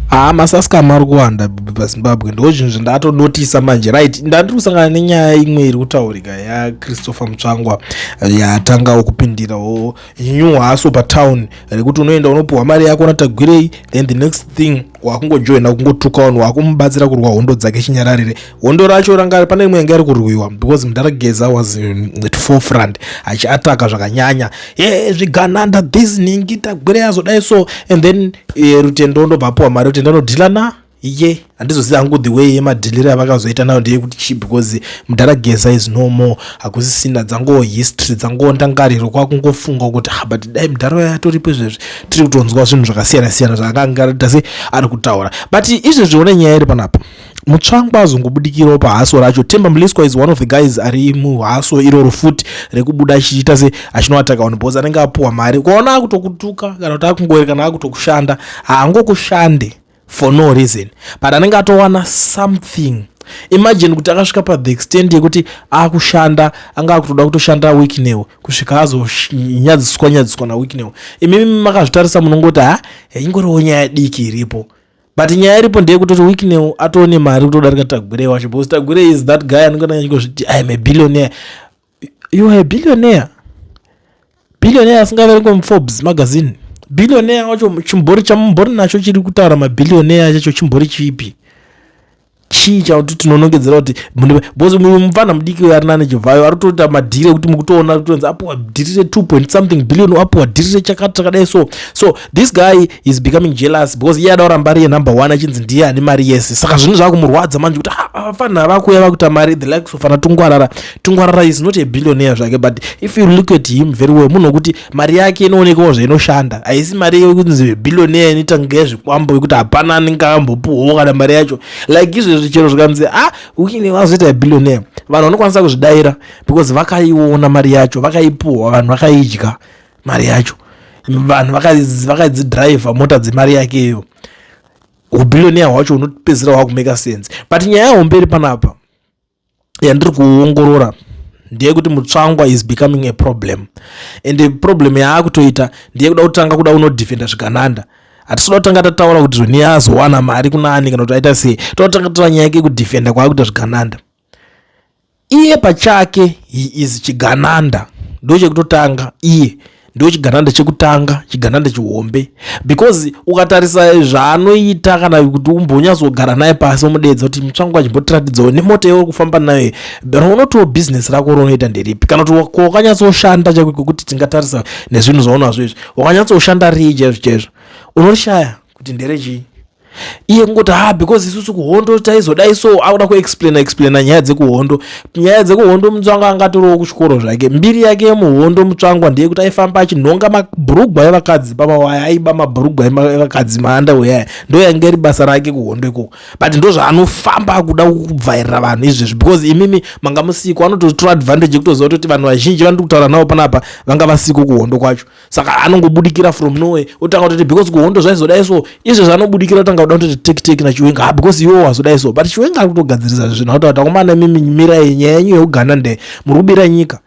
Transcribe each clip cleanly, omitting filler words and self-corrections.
Haa, masaskam ari kuwanda paZimbabwe, ndo zvinhu zvandatonotisa manje. Right, ndandiri kusangana nenyaya imwe iri kutaurika yaChristopher Mutsvangwa, yatangawo kupindirawo new hustle patown, rekuti unoenda unopiwa mari yako naTagwirei, then the next thing wakungojoina kungotuka vanhu, wakumubatsira kurwa hondo dzake chinyararire. Hondo racho ranga pane imwe yanga iri kurwiwa because Mudhara Geza was at forefront achiataka zvakanyanya ye zvigananda, this ningi Tagwirei azodai. So and then Rutendo ndobva apiwa mari. Rutendo anodhila na iye, handizoziva hangu the way yemadhiliro avakazoita nayo ndeyekuti chii, because Mudhara Geza is no more, hakusisina, dzangoo history, dzangoo ndangariro. Kwakungofunga kuti, ah, but dai mudhara uyo atoripo izvezvi, tiri kutonzwa zvinhu zvakasiyana siyana zvaakanga se ari kutaura. But izvezvi one nyaya iri panapa, Mutsvangwa azongobudikirawo pahustle racho. Temba Mliswa is one of the guys ari muhustle iroro futi rekubuda achiita se achinoataka vanhu, because anenge apuwa mari. Ukaona akutokutuka kana kuti akungoerekana akutokushanda, haangokushande for no reason, but anenge atowana something. Imagine kuti akasvika pathe extent yekuti akushanda, anga akutoda kutoshanda Wicknell, kusvika azonyadziswa nyadziswa naWicknell. Imimi makazvitarisa munongoti, ha, ingoriwo nyaya diki iripo, but nyaya iripo ndeyekutoti Wicknell atone mari kutodarika Tagwirei wacho, because Tagwirei is that guy anenge ananyanyozviti, "I am a billionaire." You are a billionaire? Billionaire asingaverengwe muForbes magazine? Billionaire wacho chimbori chamumbori nacho chiri kutaura mabillionaire chacho chimbori chipi? Chii chakuti tinonongedzera kuti, because mufana mudiki uyo ari nane Chivhayo ari kutoita madhiri ekuti mukutoona kutonzi apuwa dhiri re2 point something billion, apuwa dhiri rechakati chakadai. So this guy is becoming jealous because iye ada kuramba ari yenumber one, achinzi ndiye ane mari yese. Saka zvinhu zvakumurwadza manje kuti vafana vakuuya vakuita mari, the likes of ana Tungwarara. Tungwarara is not a billionaire zvake, but if you look at him very well, munhu wekuti mari yake inoonekawo zvainoshanda. Haisi mari yekunzi billionaire inoita ngezvikwambo yekuti hapana anenge akambopuhwawo kana mari yacho. Like izvezvi chero zvikanzi, ah, Wicknell wazoita billionaire, vanhu vanokwanisa kuzvidayira because vakaiona mari yacho, vakaipuhwa, vanhu vakaidya mari yacho, vanhu vakadzidhiraivha mota dzemari yake iyo. Ubillionaire hwacho unopedzisira hwakumeka sense. But nyaya yahomberi panapa yandiri kuongorora ndeyekuti Mutsvangwa is becoming a problem, and problem yaakutoita ndeyekuda kutanga kuda unodhifenda zvigananda. Hatisida kutanga tataura kuti zvoni azowana mari kunani kana kuti aita sei. Totanga taura nyaya yake yekudhifenda kwaakuita zvigananda. Iye pachake, he is chigananda. Ndo chekutotanga, iye ndo chigananda chekutanga, chigananda chihombe, because ukatarisa zvaanoita, kana kuti umbonyatsogara naye pasi womudedza kuti, "Mutsvangwa, chimbotiratidzawo nemota yauri kufamba nayo, raunotiwo bhizinesi rako raunoita nderipi?" Kana kuti wakanyatsoshanda chaiko kwekuti tingatarisa nezvinhu zvaunazvo izvi, wakanyatsoshanda rii chaizvo chaizvo, unorishaya kuti nderechii. Iye kungoti, ha, because isusu kuhondo taizodai. So akuda kuexplaina explaina nyaya dzekuhondo, nyaya dzekuhondo. Mutsvangwa angatoriwo kuchikoro zvake. Mbiri yake yemuhondo, Mutsvangwa, ndeyekuti aifamba achinhonga mabhurugwa evakadzi pamawaya, aiba mabhurugwa evakadzi, maandaweyaya. Ndo yange iri basa rake kuhondo ikoko, but ndo zvaanofamba akuda kubvairira vanhu izvezvi, because imimi manga musiko. Anototora advantage yekutoziva kutoti vanhu vazhinji vandiri kutaura navo panapa vanga vasiko kuhondo kwacho. Saka anongobudikira from nowhere, otanga kutoti, because kuhondo zvaizodai. So izvezvi anobudikira, otanga kuda kutoti teki teki naChiwenga, ha, because iwo wazodai. So but Chiwenga ari kutogadzirisa zvinhu, akuti takomana, mimi mirai nyaya yenyu yeugananda, muri kubira nyika.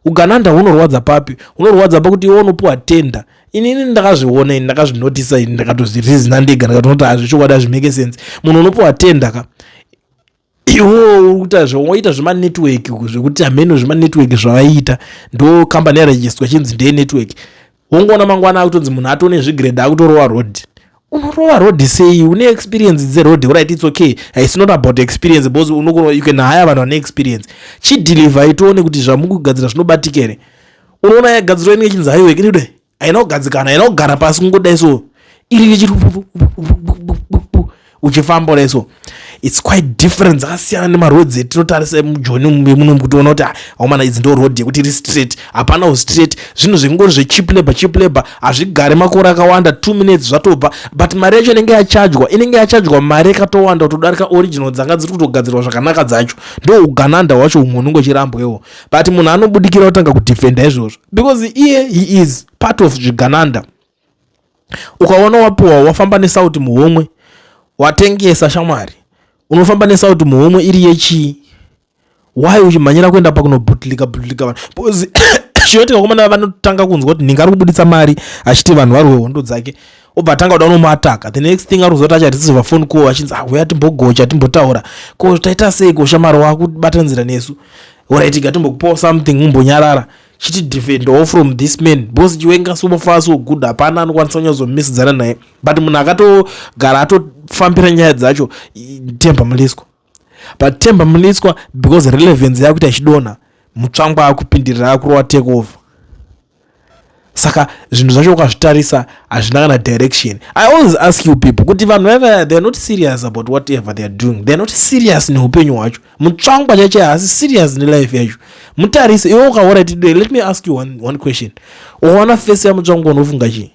Ugananda hunorwadza papi? Hunorwadza pakuti iwe unopiwa tenda. Inini ndakazviona, ini ndakazvinotisa, ini ndakatozvirizina ndega, ndakatonoti hazvichokwadi, hazvimake sense. Munhu unopiwa tenda ka, iwo uri kuita zvawaita zvemanetwork, zvekuti hameno zvemanetwork zvavaiita, ndo kambani yarejistwa chinzi ndeye wongoona mangwana akutonzi munhu atone zvigrade, akutorova road. Unorova road sei? Une experience dzeroad? Right, it's okay, it's not about experience, because unokona, you can hire vanhu vane experience. Chidhilivha itione kuti zvamukugadzira zvinobatika here. Unoona yagadzirwa inenge chinzi highway kidai, haina kugadzikana, haina kugara pasi, kungodai so iri ichiri uchifamba kudai. So it's quite different, dzakasiyana nemaroads etinotarisa mujoni muno, kutoona kuti aumana, idzi ndo road yekuti iri straight. Hapana ustraight, zvinhu zvingori zvecheap labor. Cheap labor hazvigare makore akawanda, 2 minutes zvatobva. But mari yacho inenge yachajwa, inenge yachajwa mari yakatowanda kutodarika original dzanga dziri kutogadzirwa zvakanaka dzacho. Ndo ugananda hwacho umwe unenge uchirambwewo, but munhu anobudikira kutanga kudefenda izvozvo because iye he is part of zvigananda. Ukaona wapiwa, wafamba nesauti muhomwe, watengesa shamwari. Unofamba nesauti muhomwe iri yechii? Why uchimhanyira kuenda pakunobhutlika bhutlika vanhu? Because chinoitika, komana vanotanga kunzwa kuti nhinga ari kubuditsa mari achiti vanhu varwe hondo dzake. Obva atanga kuda unomuataka. The next thing, ari kuzoti achareceiva phone call achinzi, "Ah, uya timbogocha, timbotaura. Ko taita sei? Ko shamwari, wakubatanidzira nesu? Alright, ngatimbokupawo something umbonyarara, chiti defendawo from this man," because Chiwenga so far so good, hapana anokwanisa kunyatsomisidzana naye. But munhu akatogara atofambira nyaya dzacho, Temba Mliswa. But Temba Mliswa, because relevance yakuita ichidonha, Mutsvangwa akupindirira, akurova take over. Saka zvinhu zvacho ukazvitarisa hazvina kana direction. I always ask you people kuti vanhu vaiva, they are not serious about whatever they are doing. They are not serious neupenyu hwacho. Mutsvangwa chacho haasi serious nelife yacho. Mutarise iwe ukaora. Let me ask you one question. Ukaona face yaMutsvangwa, unofunga chii?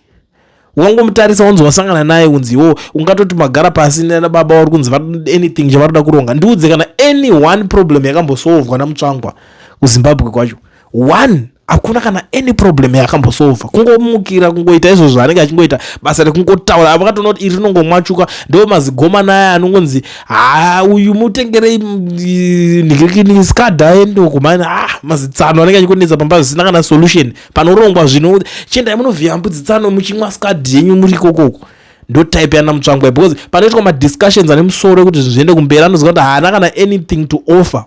Wangomutarisa, wanzi wasangana naye, unzi iwo ungatoti magara pasi nababa vari kunzi anything chavari kuronga. Ndiudze kana any one problem yakambosolvwa naMutsvangwa kuZimbabwe kwacho. One, hakuna kana any problem yakambosolva. Kungomukira, kungoita izvozvo zvaanenge achingoita, basa rekungotaura. Vakatoona kuti iri rinongomwachuka. Ndo mazigomana aya anongonzi, "Ha, uyu mutengerei nhikikini skadha aende kumani." Ah, mazitsano anenge achingonetsa pamba zvisina kana solution. Panorongwa zvino, chiendai munovhiya mbudzi tsano muchimwa skadhi yenyu muri ikokoko. Ndo type yana Mutsvangwa, because panoitwa madiscussions ane musoro ekuti zvinhu zviende kumberi, anoziva kuti haana kana anything to offer.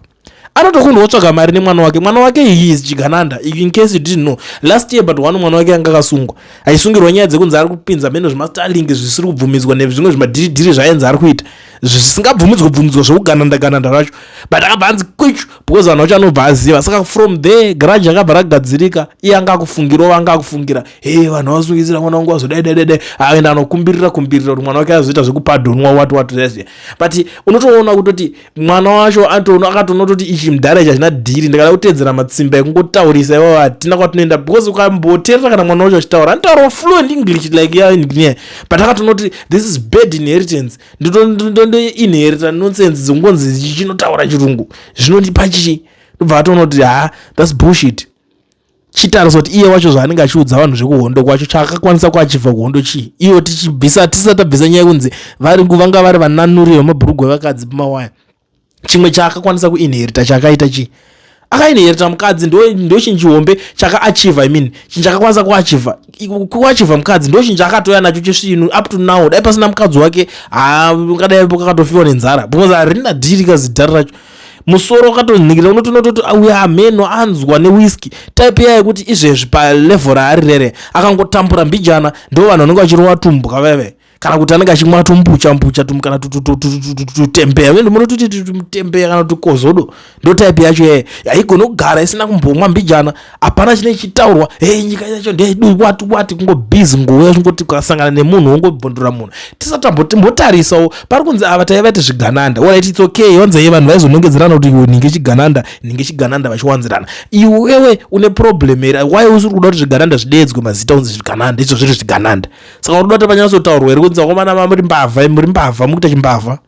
Anotokundwa kutsvaga mari nemwana wake. Mwana wake, he is chigananda, in case you didn't know. Last year but one, mwana wake anga akasungwa, achisungirwa nyaya dzekunzi ari kupinza mheno zvemaStarlink zvisiri kubvumidzwa nezvimwe zvimadhiridhiri zvaenzi ari kuita zvisingabvumidzwa kubvumidzwa zvekugananda gananda racho. But akabva anzi kwichu, because vanhu vacho anobva aziva. Saka from there grudge akabva ragadzirika. Iye anga akufungirawo, anga akufungira, "He, vanhu vasungisira mwana wangu, wazodai dai dai." Aenda anokumbirira kumbirira kuti mwana wake azoita zvekupardonwa, what what zviya. But unotoona kutoti mwana wacho akatoona kutoti ichi mudhara ichi hachina dhiri. Ndikada kutedzera matsimba ekungotaurisa iwavo, hatina kwatinoenda, because ukamboteerera kana mwana wacho achitaura, anotaurawo fluent English like ya, but akatoona kuti this is bad inheritance. Ndondoinherita nonsense dzingonzi chinotaura chirungu zvinondipa chii? Ndobva atoona kuti, ha, that's bullshit. Chitarisa kuti iye wacho zvaanenge achiudza vanhu zvekuhondo kwacho, chaakakwanisa kuachivha kuhondo chii? Iyo tichibvisa, tisati tabvisa nyaya yekunzi vari vanga vari vananuri vemabhurugwa evakadzi pamawaya, chimwe chaakakwanisa kuinherita chaakaita chii? Akainherita mukadzi, ndo chinhu chihombe chakaachievha. I mean, chinhu chakakwanisa kuachievha mukadzi, ndo chinhu chaakatouya nacho chisvinu up to now. Dai pasina mukadzi wake, ungadai kakatofiwa nenzara, because harina dhiri kazidhari racho. Musoro wakatonhingira, unotonototi uya ameno anzwa newhisky type iya yekuti izvezvi palevel raari rere, akangotambura mbijana, ndo vanhu vanenge vachirova tumbwa veve, kana kuti anenge achimwa tumbucha mbucha, kana tutembeya, munototi tutembeya kana tukozodo. Ndo type yacho yeye, haigoni kugara isina kumbomwa mbijana. Hapana chine chitaurwa. Hei, nyika yacho ndeyedu, wati wati, kungobhizi ngouya chingoti ukasangana nemunhu wongobvondora munhu. Tisatambotarisawo pari kunzi ava taivaiti zvigananda. Alright, it's okay, wanzai vanhu vaizonongedzerana kuti iwe ninge chigananda, ninge chigananda, vachiwanzirana. Iwewe une problem here? Why usiri kuda kuti zvigananda zvideedzwe mazita, unzi zvigananda? Izvo zviri zvigananda. Saka uri kuda kuti panyatsotaurwa here kunzi, "Vakomana, muri mbavha, muri mbavha, mukuita chimbavha"?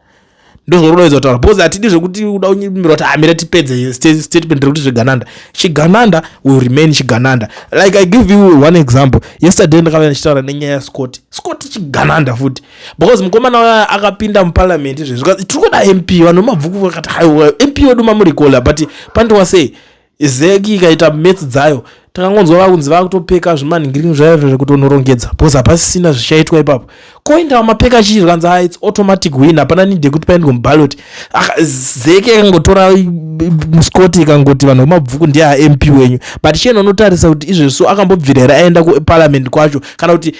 Ndozvauri kutaura, because hatidi zvekuti uda kunyimira kuti amira tipedze statement rekuti zvigananda. Chigananda will remain chigananda. Like, I give you one example. Yesterday ndakava ndichitaura nenyaya yaScott. Scott chigananda futi, because mukomana waya akapinda muparliament izvezvi, tiri kuda MP. Vanhu vemabvuku vakati, "Haiwa, MP wedu mamurikola." But pandiwa sei ZEC ikaita maths dzayo, takangonzwa vakunzi vakutopeka zvimanhingirini zvayo zvekutonorongedza, because hapasisina zvichaitwa ipapo. Koindawo mapeka chii? Zvikanzi, "Ah, it's automatic win, hapana need yekuti paendwe muballot." ZEC yakangotora Scott, ikangoti vanhu vemabvuku ndiye aMP wenyu. But chienda unotarisa kuti izvezvo akambobvira here aenda kuparliament kwacho, kana kuti,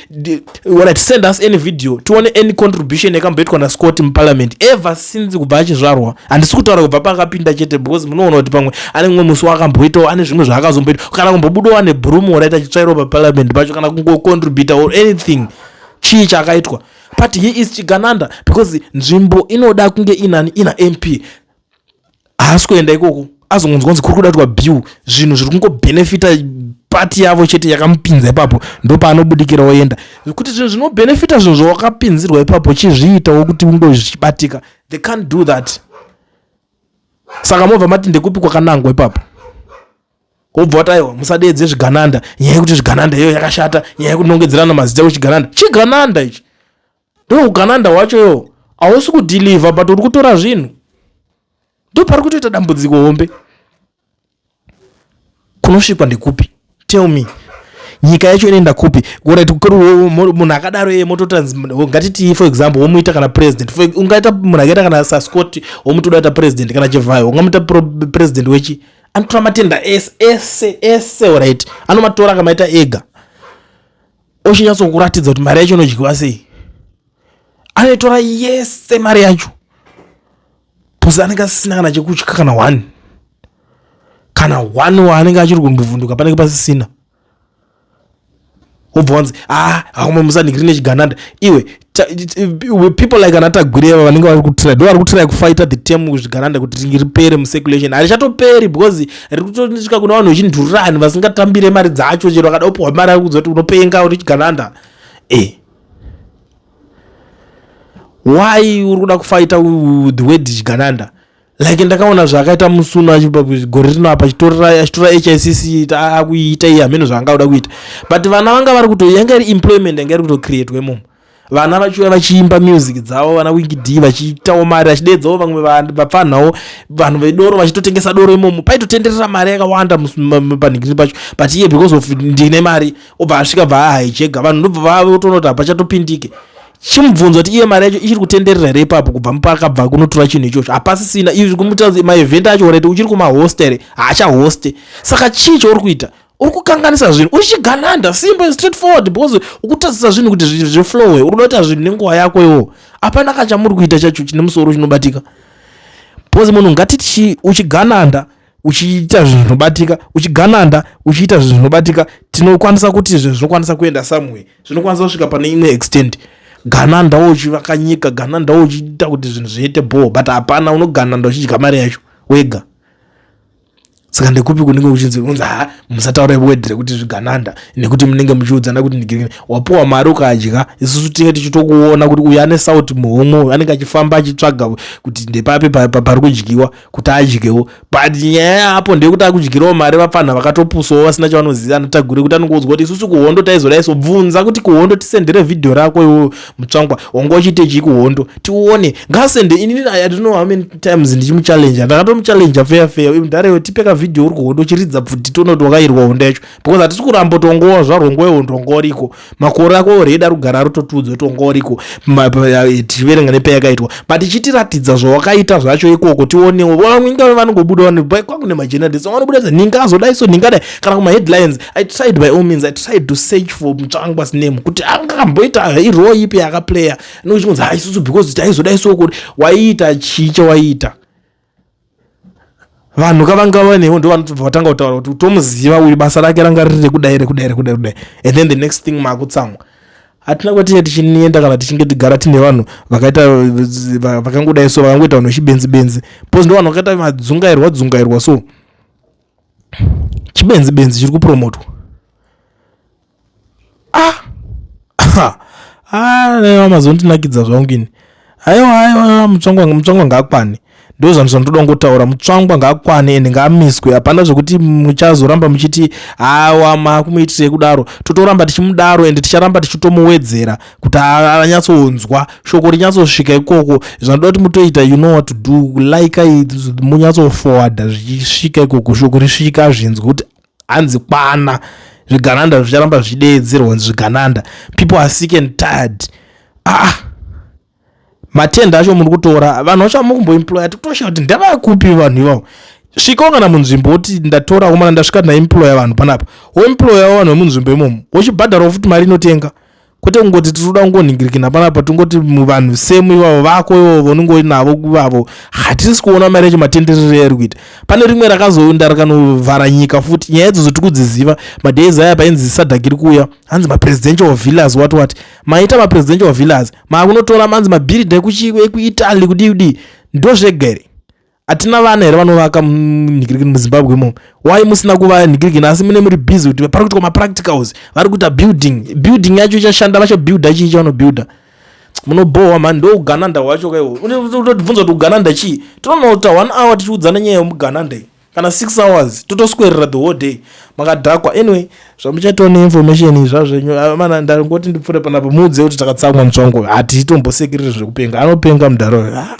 alright, send us any video tione any contribution yakamboitwa naScott muparliament ever since kubva achizvarwa. Handisi kutaura kubva paakapinda chete, because munoona kuti pamwe ane mumwe musi wakamboitawo, ane zvimwe zvaakazomboita, kana kumbobudawo ane broom raita achitsvairawo paparliament pacho, kana kungocontributa or anything. Chii chakaitwa? But he is chigananda, because nzvimbo inoda kunge inani? Ina MP. Haasi kuenda ikoko. Azongonzwa kunzi kuri kuda kuitwa bill, zvinhu zviri kungobhenefita pati yavo chete yakamupinza ipapo, ndo paanobudikira oenda. Kuti zvinhu zvinobhenefita zvinhu zvawakapinzirwa ipapo, chizviitawo kuti unge zvichibatika. They can't do that. Saka mobva mati ndekupi kwakanangwa ipapo? Wobva wati, "Aiwa, musadedze zvigananda." Nyaya yekuti zvigananda iyoyo yakashata, nyaya yekunongedzerana mazita kuchigananda. Chigananda ichi, ndo ugananda hwacho iwo. Hausi kudeliver, but uri kutora zvinhu. Ndo pari kutoita dambudziko hombe. Kunosvikwa ndekupi? Tell me. Nyika yacho inoenda kupi? Right, munhu akadaro iye mototanzi, ngatiti for example, womuita kana president. Ungaita munhu akaita kana saScott, womuti udaita president, kana Chivhayo ungamuita president wechi anotora matenda ese ese ese, right? Anomatora akamaita ega, ochinyatsokuratidza kuti mari yacho inodyiwa sei. Anoitora yese mari yacho because anenge asisina kana chekutya, kana one, kana one waanenge achiri kumbovhunduka panenge pasisina. Wobva wanzi, "Ah, haumwe musanhikiri nechigananda iwe." People like anaTagwirei vanenge vari kutry, ndo vari kutry kufighta the term zvigananda kuti ripere mucirculation. Harichatoperi because riri kutosvika kuna vanhu vechindururani vasingatambire mari dzacho. Chero vakada kupiwa mari, ari kuudza kuti unopenga, uri chigananda. Why uri kuda kufighta the word chigananda? Like ndakaona zvaakaita musuno gore rino apa, achitora HICC akuiita iye, hameno zvaanga kuda kuita. But vana vanga vari kuto, yanga iri employment yanga iri kutocreatwa imomo. Vana vachiuya vachiimba music dzavo, vana Winky D vachiitawo mari, vachidedzawo vamwe vapfanhawo, vanhu vedoro vachitotengesa doro imomo. Paitotenderera mari yakawanda panhingiri pacho. But iye, because of ndine mari, obva asvika, bva ahichega vanhu, ndobva vatoona kuti hapachatopindike. Chimubvunzo kuti iye mari yacho ichiri kutenderera here ipapo kubva pakabva kunotora chinhu ichocho? Hapasisina. Izvi kumutaura maevent acho already uchiri kumahost here? Haachahoste. Saka chii chauri kuita? Uri kukanganisa zvinhu, uri chigananda. Simple, straight forward, because ukutadzisa zvinhu kuti zviflowe. Uri kuda kuita zvinhu nenguva yako iwo. Hapana kachamuri kuita chacho chine musoro chinobatika, because munhu, ngatiti uchigananda uchiita zvinhu zvinobatika, uchigananda uchiita zvinhu zvinobatika, tinokwanisa kuti zvinhu zvinokwanisa kuenda somewhere, zvinokwanisa kusvika pane imwe extent. Ganandawo uchivaka nyika, ganandawo uchiita kuti zvinhu zviite bho, but hapana. Unogananda uchidya mari yacho wega. Saka ndekupi kunenge kuchinzi unzi, "Ha, musataura word rekuti zvigananda," nekuti munenge muchiudzana kuti ndikirikini. Wapiwa mari ukadya, isusu tinge tichitokuona kuti uyu ane sauti muhomwe, anenge achifamba achitsvaga kuti ndepapi pari kudyiwa kuti adyewo. But nyaya yapo ndeyekuti akudyirawo mari vapfanha vakatopusawo, vasina chavanoziva. AnoTagwirei kuti anongoudzwa kuti isusu kuhondo taizodai so. Bvunza kuti kuhondo, tisendere vhidhiyo rako iwo Mutsvangwa, wanga uchiite chii kuhondo, tione. Ngasende. Inini I don't know how many times ndichimuchallenge. Ndakatomuchallenge fair fair, ndarewo, tipe kavhidhiyo uri kuhondo uchiridza pfuti, tione kuti wakairwa hondo yacho, because hatisi kuramba kuti wangowa zvarwo wehondo, wanga uriko makore ako already ari kugara arototiudza kuti wanga uriko, tichiverenga nepayakaitwa. But ichitiratidza zvawakaita zvacho ikoko, tionewo. Vamwe ingave vanongobuda kwangu nemajournalist vanobuda, ninga azodai so, ninga dai, kana kumaheadlines. I tried by all means. I tried to search for Mutsvangwa's name kuti angamboita irole ipi yakaplaya, nokuchingonzi, "Ha, isusu because taizodai so." Kuti waiita chii chawaiita? Vanhu kavanga vanewo ndo vanotobva vatanga kutaura kuti tomuziva uyu, basa rake ranga riri rekudai, rekudai, rekudai, rekudai. And then the next thing, makutsamwa. Hatina kwatinge tichinienda kana tichinge tigara tine vanhu vakaita vakangodai so, vakangoita vanhu vechibenzi benzi, because ndo vanhu vakaita madzungairwa dzungairwa so. Chibenzi benzi chiri kupromotwa. Ah, ah, mazondinakidza zvangu ini. Aiwa, aiwa, Mutsvangwa, Mutsvangwa ngaakwane. Ndo zvanhu zvandoda kungotaura. Mutsvangwa ngaakwane ende ngaamiswe. Hapana zvekuti muchazoramba muchiti, "Hawa, makumuitirei kudaro." Totoramba tichimudaro ende ticharamba tichitomuwedzera kuti anyatsonzwa shoko rinyatsosvika ikoko. Zvanoda kuti mutoita, you know what to do, like, munyatsoforwarda zvichisvika ikoko, shoko risvika, zvinzwe kuti hanzi kwana. Zvigananda zvicharamba zvichideedzerwa zvigananda. People are sick and tired. Ah, matenda acho muri kutora vanhu vacho amukumboemploya, tikutoshaya kuti ndavakupi vanhu ivavo. Svikawo kana munzvimbo woti, "Ndatora komana, ndasvika, ndaemploya vanhu panapa." Woemployawo vanhu vemunzvimbo imomo, wochibhadharawo futi mari inotenga, kwete kungoti tiri kungonhingirikina panapa. Tongoti vanhu semu ivavo vako ivavo vanonge navo ivavo, hatisi kuona mari yacho matenderero ari kuita. Pane rimwe rakazoenda rikanovhara nyika futi. Nyaya idzodzo tiri kudziziva. Madays aya painzi SADC iri kuuya, hanzi mapresidential villas, what what, maita mapresidential villas, maakunotora manzi mabhiridha ekuItaly, kudii kudii. Ndozvega here? Hatina vana here vanovaka munhingirikini muZimbabwe imomo? Wai musina kuva nhingirikini, asi mune muri busy kuti pari kuitwa mapracticals, vari kuita building? Building yacho ichashanda? Vachabuilda chii chavanobhuilda? Munobhohwa mhani. Ndo ugananda hwacho kaiwo. Unotibvunza kuti ugananda chii? Tinonota one hour tichiudzana nyaya yemugananda iyi, kana 6 hours, totoswerera the whole day makadhakwa. Anyway, zvamuchaitawo neinformation zvazvenyu mana. Ndangoti ndipfuure panapa, muudze kuti takatsamwa Mutsvangwa. Hatitombosekereri zvekupenga, anopenga mudharo. Ah.